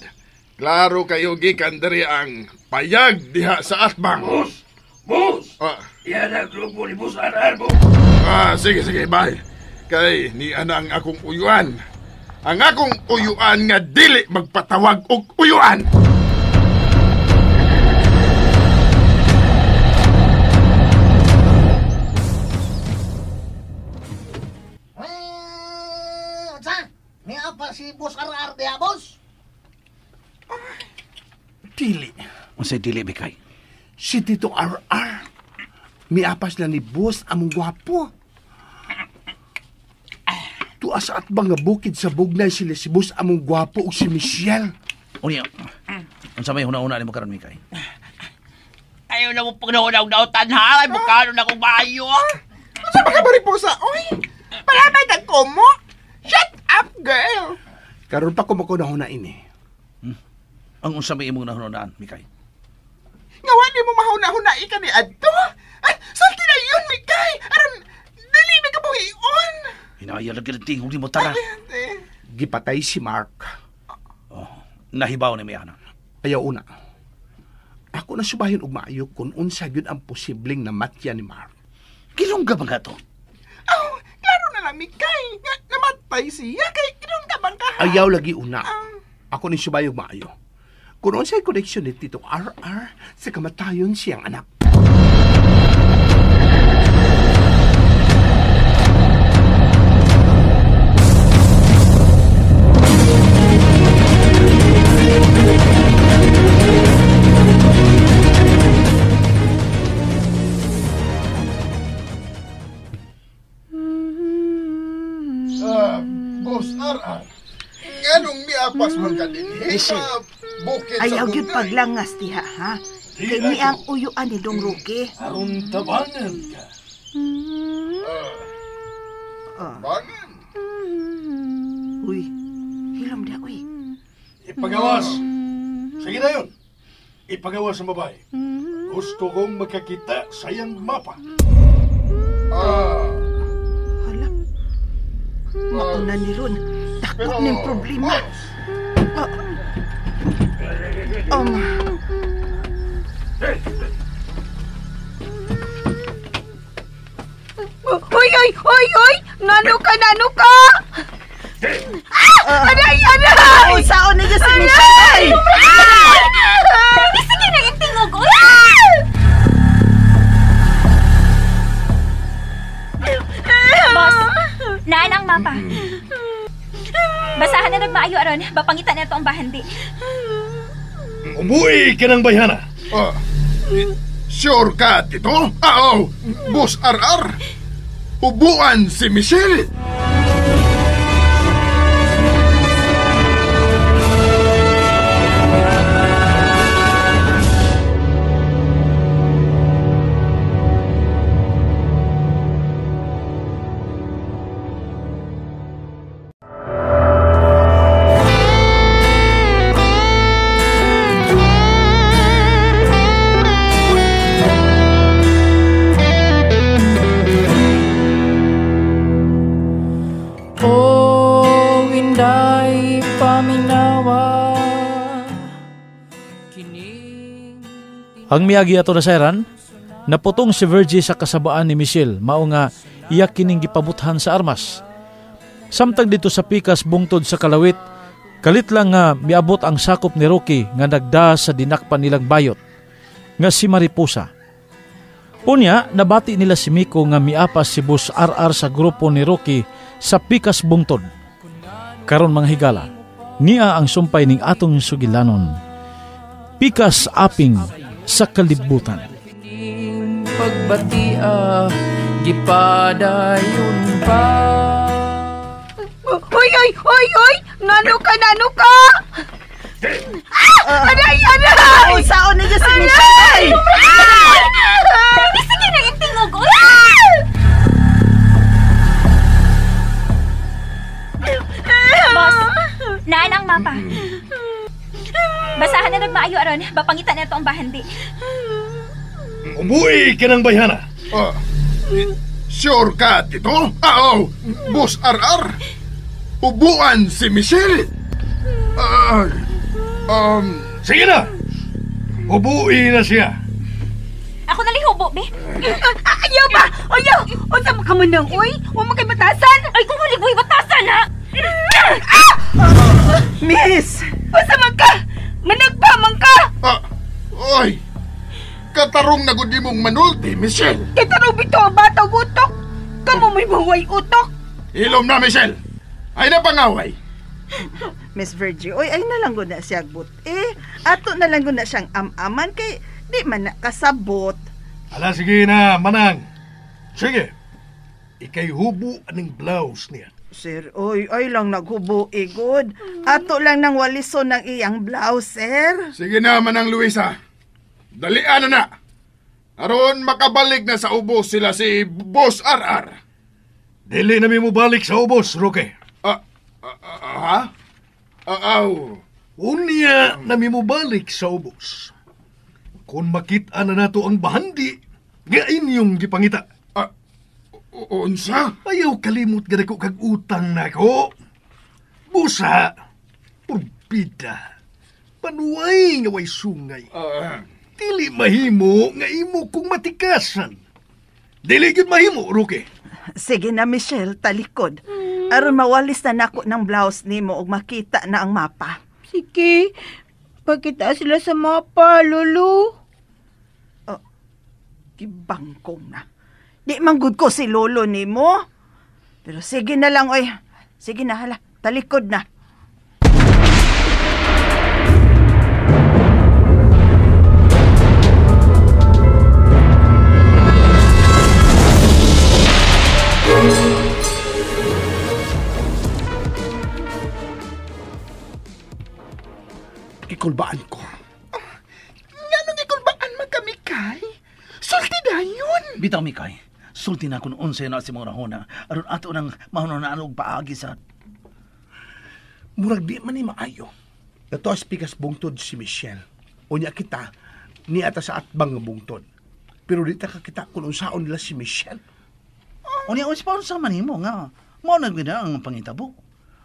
Klaro kayo gikan diri ang payag diha sa atbang. Boss! Boss! Ah. Yan ang grupo ni Boss RR, boss. Ah, sige, sige, bye. Kay ni ana ang akong uyuan. Ang akong uyuan nga dili magpatawag og uyuan. Unsa? Niya pa si Boss RR diha, boss? Dili. Unsay dili bikay? Si Tito RR. Miapas na ni boss among gwapo. Tuwa sa atbang nga bukid sa bugnay sila si boss among gwapo ug si Michelle. Unya. Unsa may huna-huna nimo karon mikay? Ayaw na mo pag nautan ha. Ay, mukha na akong maayo. Unsa ba ka Mariposa? Oy! Palamay kag komo! Shut up, girl! Karon pa ko makunahuna ini. Ang unsa may imong nahunaan, mikay? Nga wala mo mahuna-huna ka ni adto. Ay, sulti na yun, Mikay! Aron, dili mi kabuhion! Hinaya lagi ng tingog ni mo tara. Gipatay si Mark. Oh, nahibaw ni Miana. Ayaw una. Ako na subahin og maayo kung unsa gyud ang posibleng namatya ni Mark. Gilongga ba nga to? Oh, klaro na lang, Mikay. Nga namatay siya kay gilongga man ka. Ayaw lagi una. Ako ni subahin og maayo. Kung unsay koneksyon ni Tito RR sa kamatayon siyang anak. Boss RR, nganong miapas man ka dinhi sa bukid sa Ayaw gyud bugnay? paglangas diha ha. Kay ni ang uyuan ni Dong Roque. Aron tabangan ka. Bangan? Uy, hilom da uy. Ipagawas. Sige na yun. Ipagawas ang babae. Gusto kong makakita sa iyang mapa. Hala. Mauna ni Ron. Dako ning problema. Hoy, hoy, hoy, hoy! Nano ka, nano ka? Ah! Aray, aray! Unsaon ninyo si Michelle? Ah! Sige na yung tingog, uy! Boss, naan ang mapa. Basahan na nagmaayo aron, bapangita na ito ang bahandi. Umuwi ka ng bayhana. Sure ka, Tito? Ah, oh, Boss RR. Ubuan si Michelle. Ang miagi ato na sayran, naputong si Virgie sa kasabaan ni Michelle, mao nga iya kining gipabuthan sa armas. Samtang dito sa pikas bungtod sa Kalawit, kalit lang nga miabot ang sakop ni Rocky nga nagda sa dinakpan nilang bayot, nga si Mariposa. Unya, nabati nila si Miko nga miapas si Boss RR sa grupo ni Rocky sa pikas bungtod. Karon mga higala, niya ang sumpay ning atong sugilanon. Pikas aping sa kalibutan. Pagbatia, gipadayon pa. Oy, oy, oy, oy! Nano ka, nano ka? Ah! Aray, aray! Unsaon ninyo si Michelle? Sige na yung tingog, oy! Boss, naan ang mapa. Basahan na nagmaayo aron, bapangitan na ito ang bahandi. Umuwi ka ng bayhana. Sure ka, Tito? Ah, oh, Boss RR. Ubuan si Michelle. Sige na! Ubuin na siya. Ako nalihubo, be. Ayaw ba? Ayaw! Unsa man ka man nang, oy? Huwag man kay batasan! Ay, kung huli batasan, ha? Ah! Miss! Unsa man ka? Managpa man ka! Oy! Katarong na gud nimong manulti, Michelle. Kay tarong bitaw ang bata utok. Kamo may maway utok. Hilom na, Michelle. Ay na pangaway. Miss Virgie, oy, ay na lang gud na siya but. Eh, ato na lang gud na siyang am-aman kay di man na kasabot. Ala, sige na, manang. Sige. Ikay hubo aning blouse niya. Sir, oy, ay lang naghubo, igod. Ato lang nang walison ng iyang blouse, sir. Sige na, Manang Luisa. Dalian na na. Aron makabalik na sa ubos sila si Boss RR. Dili na mi mobalik sa ubos, Roque. Ha? Aw. Unya na mi mobalik sa ubos. Kung makita na nato ang bahandi, nga inyong gipangita. Unsa? Ayaw kalimot nga dako kag utang nako. Busa, purbida, panuay nga way sungay. Dili mahimo nga imo kong matikasan. Dili gyud mahimo, Roque. Sige na, Michelle, talikod. Aron mawalis na nako ng blouse nimo ug makita na ang mapa. Sige, pagkita sila sa mapa, Lolo. Oh, gibangkong na. Di man gud ko si Lolo nimo. Pero sige na lang, oy. Sige na, hala. Talikod na. Gikulbaan ko. Nganong gikulbaan man kami kay? Sulti dayon. Bitaw mi kay. Sulti na kung unsay na si mga rahona. Aron ato nang mahununaan og paagi sa... Murag di man ni maayo. Nato pikas bungtod si Michelle. Unya kita, niata sa atbang nga bungtod. Pero di ta kakita kung unsaon nila si Michelle. Unya, unsa pa unsa man nimo nga. Mao na gyud ang pangitabo.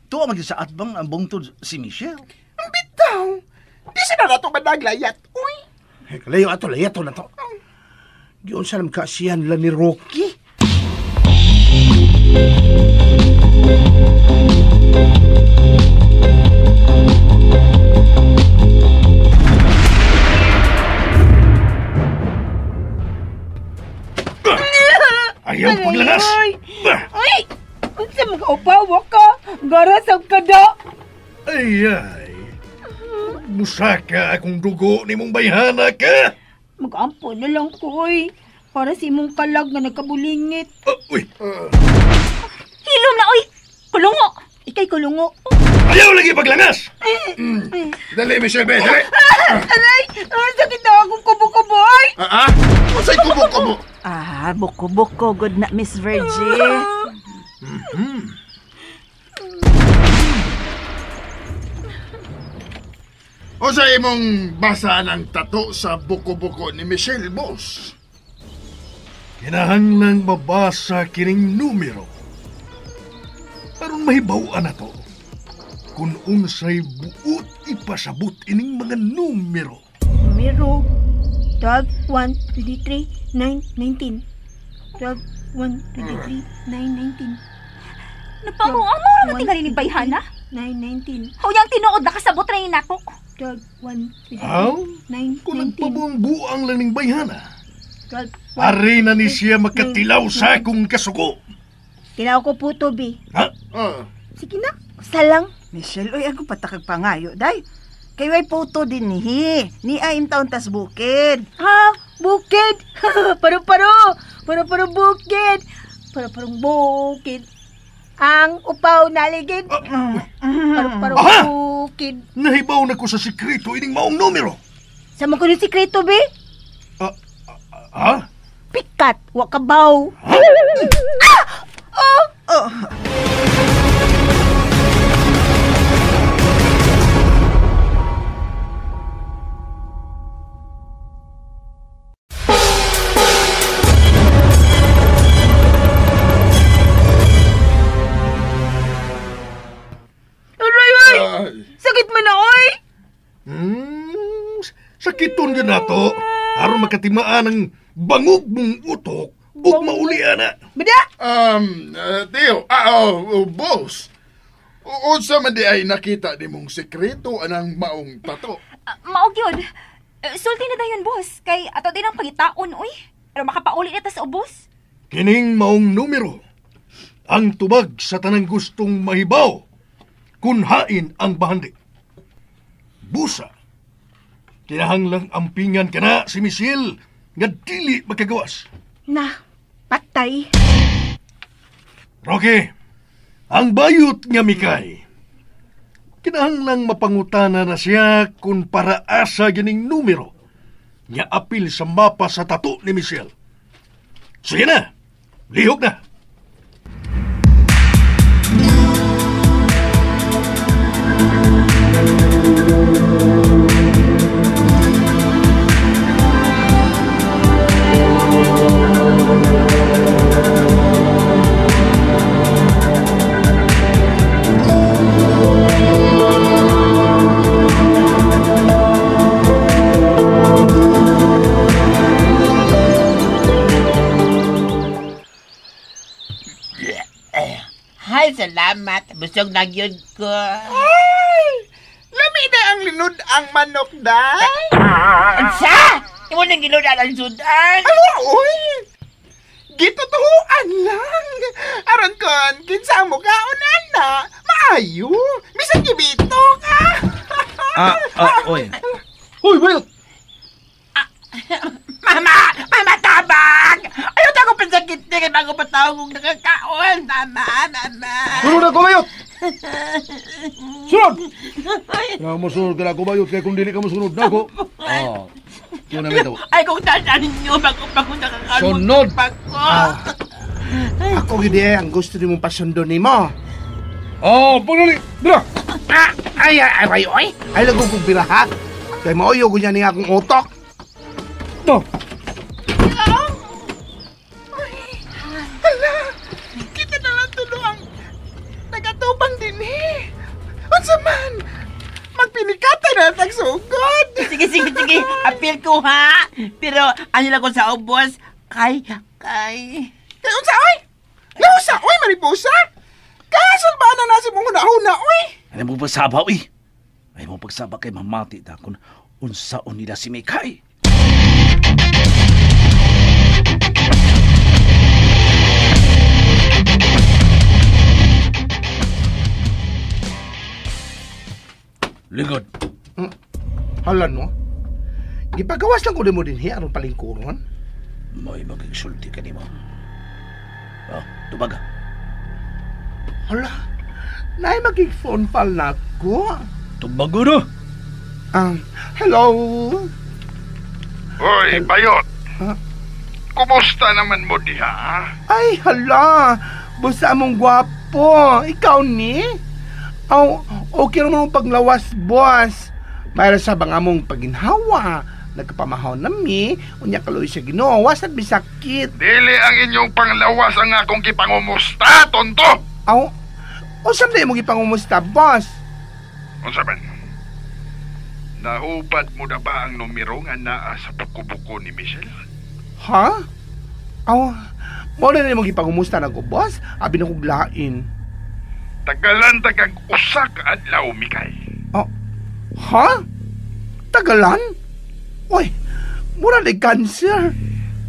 Tuwa man gyud sa atbang ang bungtod si Michelle. Bitaw! Di sila na ito managlayat, uy! Hey, layo ato, layo ato na to. Giunsa naman kaasiyan nila ni Rocky. Ayaw paglanas! Ay! Unsa makaupawa ka? Garasag ka da! Ay, ay! Musaka akong dugo ni mong bayhana ka! Mag-ampo na lang ko, oy. Para sa imong kalag nga nagkabulingit. Uy! Hilom na, oy! Kulungo! Ikay kulungo. Ayaw lagi paglangas! Dali, Michelle, be! Dali! Aray! Sakit na akong kubo-kubo, oy! Ah? Unsay kubo-kubo? Ah, buko-buko. Good na, Miss Virgie. O sa imong basa ng tato sa buko-buko ni Michelle, boss? Kinahanglang mabasa kining numero. Aron mahibaw-an na to kung unsay buot ipasabot ining mga numero. Numero? 12, 1, 23, 9, 19. 12, 1, 23, 9, 19. Nagpamuang mo naman tingali ni Bayhana? 9, 19. Huyang tinuod nakasabot na yun ako. 12, 1, 23, Aw, 9, kung nagpabuang-buang lang ning Bayhana, 12, 1, ari na ni siya makatilaw sa akong kasuko. Tilaw ko po to, B. Ha? Sige na, salang. Michelle, oy, ako patakag pangayo, day. Kay way photo din ni. Ni ay taon tas bukid. Ha? Bukid? Paru-paro. Paru-paro bukid. Paru-parong bukid. Ang upaw naligid. Paru-paro Aha! bukid. Nahibaw na ko sa sikreto ining maong numero. Sa mo ko yung sikreto, be? Ha? Pikat, wakabaw. Ah! Oh! Oh! Aray, oy! Sakit man na, oy! Sakiton yun nato. Aron makatimaan ang bangog mong utok ug maulian na. Bida! Tio, boss. Unsa man di ay nakita ni mong sekreto anang maong tato? Mao gyud. Sulti na dayon, boss. Kay ato din ang pangitaon, oy. Pero makapauli na ta sa ubos. Kining maong numero ang tubag sa tanang gustong mahibaw kun hain ang bahandi. Busa, kinahanglang ampingan ka na si Michelle nga dili makagawas. Na, patay. Rocky, ang bayot nga mikay. Kinahanglang mapangutana na siya kung para asa gining numero nga apil sa mapa sa tato ni Michelle. Sige na, lihok na. Hay, salamat. Busog na yun ko. Ay! Lami na ang linud ang manok, day! Unsa? Imo nang ginudan ang sudan? Ano, uy? Gitutuhuan lang. Aron kon, kinsa ang mukaon, ana? Maayo. Bisan gibito ka. Oy. Uy, Will! Mama! Mama, tabang! Ayaw na ako pasakit niya kaya bago pa tawag kong nakakaon. Mama, mama! Sunod na kumayot! Sunod! Kailangan mo sunod ka na kumayot kaya kung dili ka mosunod na ako. Oh. Yun na ito. Ay, kung tandaan ninyo, bago pa akong nakakaon. Sunod! Ako. Ako gid ang gusto nimong pasundo nimo. Oh, pangali! Dira! Ay, ay, ay, ay! Ay, lagong kong biraha. Kaya maoyo ko niya ni akong utok. To. Hala! Kita na lang tulo ang nagatubang din eh. Unsa man? Magpinikatay na tagsugod. Sige, sige, sige. Apil ko ha. Pero ano lang ko sa ubos? Kay. Kay unsa oy? Nausa oy mariposa? Kasal ba na nasa mong huna-huna oy? Ay mo pagsaba oy. Ay mo pagsaba kay mamati ta kun unsaon nila si Mikay. Ligod. Hala no. Gipagawas lang ko din mo din hi aron palingkuron. May magigsulti ka nimo. Oh, tubaga. Hala. Naay magig phone pal nako. Tubago na. Hello. Hoy, bayot. Ha? Kumusta naman mo diha? Ay, hala. Busa mong gwapo. Ikaw ni? Aw, okay naman ang paglawas, boss. Mayroon sa bang among paginhawa. Nagkapamahaw nami. Unya kaloy sa Ginoo. Wasad bisakit. Dili ang inyong panglawas ang akong gipangumusta, tonto. Aw, usam na imong gipangumusta, boss. Unsa man? Nahubad mo na ba ang numero nga naa sa buko-buko ni Michelle? Ha? Aw, mo na nimo gipangumusta na ko, boss. Abi na kog lain. Tagalan tagag usa ka adlaw, Mikay. Oh, ha? Tagalan? Uy, mura ni cancer.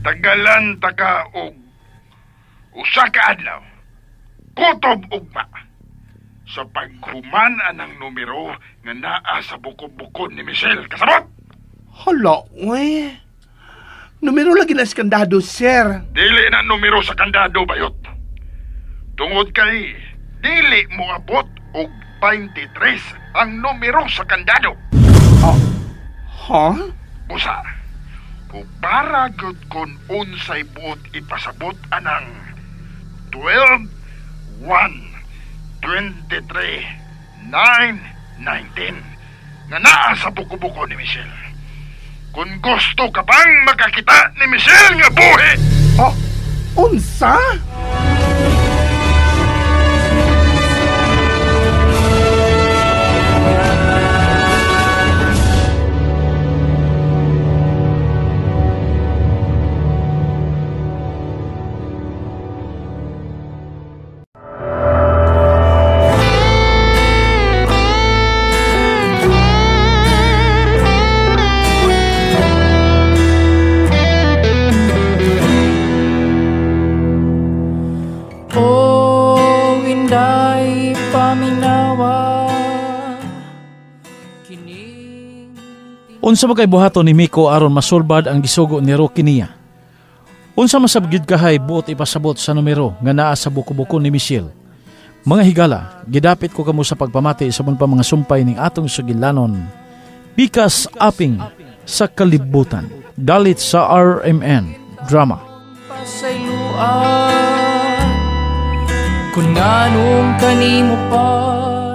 Tagalan taga og usa ka adlaw. Kutob ugma. Sa paghuman anang numero nga naa sa buko-buko ni Michelle. Kasabot? Hala, uy. Numero lagi na sa kandado, sir. Dili na numero sa kandado, bayot. Tungod kay dili mo abot og 23 ang numero sa kandado. Oh, ha? Usa, para gyud kon unsay buot ipasabot anang 12, 1, 23, 9, 19 nga naa sa buko-buko ni Michelle. Kung gusto ka bang makakita ni Michelle nga buhi? Oh, unsa? Unsa man kay buhaton ni Miko aron masulbad ang gisugo ni Rocky niya? Unsa masab gyud kahay buot ipasabot sa numero nga naa sa buko-buko ni Michelle? Mga higala, gidapit ko kamo sa pagpamati sa pa mga sumpay ning atong sugilanon. Pikas aping sa kalibutan. Dalit sa RMN Drama. Pasayloan, kung anong kanimo pa.